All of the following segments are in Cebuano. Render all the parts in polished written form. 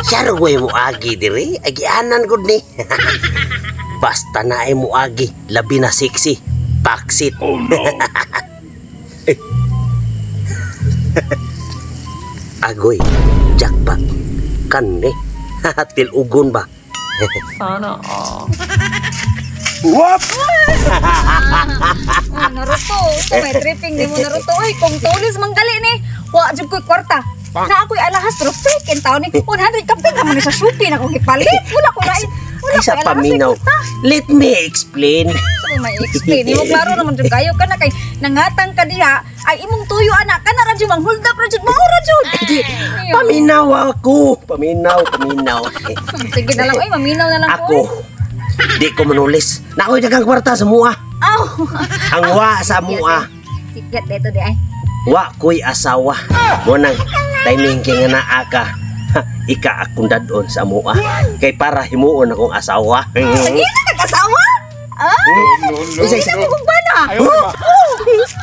Siya way mo agi dire, agianan gud ni. Basta na ay mo agi, labi na sexy. Baksit. Oh no. Agoy, jackpot. Kanne. Tilugon ba? Sana all. Wap! Oh, Naruto, ito may tripping ni mo, Naruto. Uy, kung tulis manggali ni, wa jud ko'y kwarta. Na ako'y alahas pero fake in taon ni 100 kapit naman ni sa Shopee na akong gipalit. Wala ko lain. Wala Ay sa ko'y alahas, paminaw. ay kwarta. Let me explain. Sa mo may explain. Imo klaro naman jud kayo kana kay nangatang ka diha ay imong tuyo anak kana ra jud mang hold up ra jud mao ra jud. Di, paminaw ako. Paminaw, paminaw. Sige na lang oy, maminaw na lang ko. Ako, di ko manulis. Nakoy dagang kwarta sa mua. Aw. Ang wa sa mua. Sigat dito di ay. Wa ko'y asawa. Mo nang timing kay nga naa ka. Ha, ika akong dadon sa mua. Kay para himuon akong asawa. Sige na kag-asawa. Ah, No, no, Isa, isa. no. kung ba na? Ayaw ba?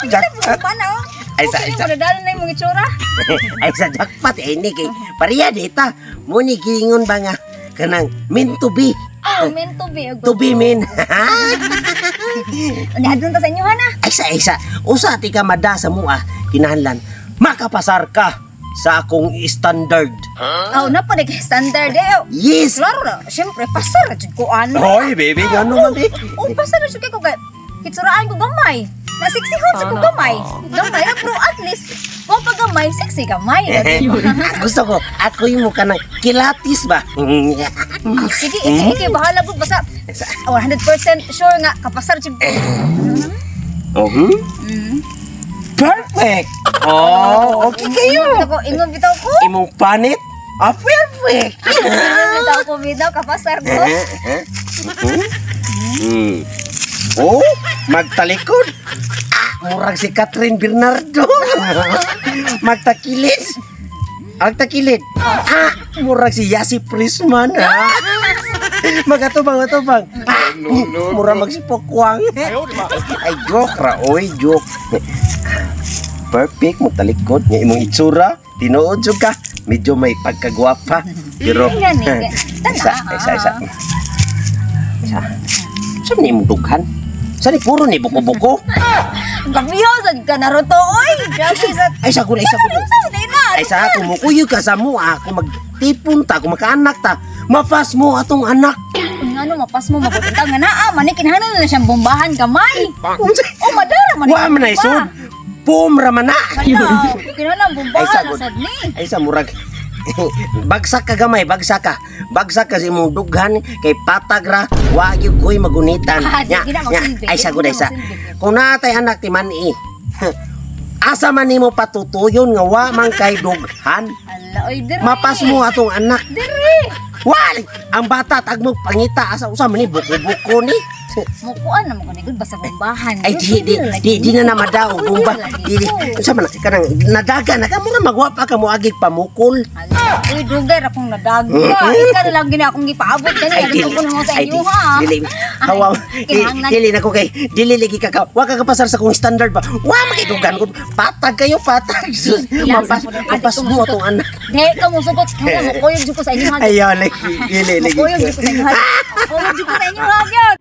Jackpot. Ba na? Oh. Ay, sa- Okay, sa- madadala na imong itsura. Ay sa jackpot eh ni kay pareha dita. Mo ni giingon ba nga kanang meant to be. Oh, meant to be. To be mean. Adun ta sa inyo hana. Ay sa isa, usa ti ka mada sa mua kinahanglan makapasar ka sa akong standard. Oh, na pa kay standard eh. Oh. Yes. Klaro ra, syempre pasar ra jud ko ano. Hoy, baby, ngano man di? Oh, pasar ra jud kay ko kay hitsuraan ko gamay. Na sexy hot sa ko gamay. Gamay ra pero at least wa pa gamay, sexy gamay. Gusto ko, ako yung mukha ng kilatis ba? Sige, iki iki bahala gud basta 100% sure nga kapasar jud ko. Oh, Perfect! Oh, okay kayo. Ako ingon bitaw ko. Imong panit? Ah, perfect! Ingon bitaw ko bitaw kapasar ko. Oh, magtalikod. Ah, murag si Catherine Bernardo. Magtakilid. Ang takilid. Ah, murag si Yasi Prisman. Ah. Magatubang, matubang. Ah, No, no, murag no. magsipokwang. Ayaw ba? Ay, joke ra, oy, joke. Perfect, magtalikod. Nga imong itsura, tinuod jud ka. Medyo may pagkagwapa. Pero, Gani, isa, isa, isa. Isa. Saan ni imong dughan? Saan ni puro ni buko-buko? Gabiho sad ka Naruto oy. Grabe sa Ay, sa ay sa Ano sa di na? Ay, sa kumukuyo ka sa mua. Kung magtipon ta, kung makaanak ta, mapas mo atong anak. Ngano mapas mo mabutinta nga naa man ni kinahanglan na siyang bombahan gamay. Unsa? Oh, madara man. Wa man ay sud. Pum ra man na. Kana, kinahanglan Ay, bombahan sa na gud. sad ni. Ay sa murag. Bagsak ka gamay, bagsak ka. Bagsak ka sa imong dughan kay patag ra, wa gyud koy magunitan. Ah, di na magsilbi, Ay di sa gud na ay sa. magsilbi. Kung natay anak ti mani. Asa man nimo patutuyon nga wa man kay dughan? Ala oy dire. Mapas mo atong anak. Dire. Wal, ang bata tag mo pangita asa usa man ni buko-buko ni. Mukuan na mo kuno gud basta bombahan. Ay di di di, di na namadaw bumba. Di di unsa man kanang nadaga na ka mo na magwapa ka mo agig pamukol. Ala, uy dugay ra kong nadaga. Ika na lang gini akong gipaabot kani Ay, adto ko mo sa ay, inyo ha. Dili, hawa, kinahanglan. dili na ko kay, dili lagi ka ka, wa ka kapasar sa kong standard ba? Wa makidugan ko, patag kayo, patag. Sus, mapas, mapas mo atong anak. Di ka mo sugot, mo kuyog jud ko sa inyo ha. Ayaw, lagi, dili, lagi. Kuyog jud ko sa inyo ha. Kuyog jud ko sa inyo ha gyud.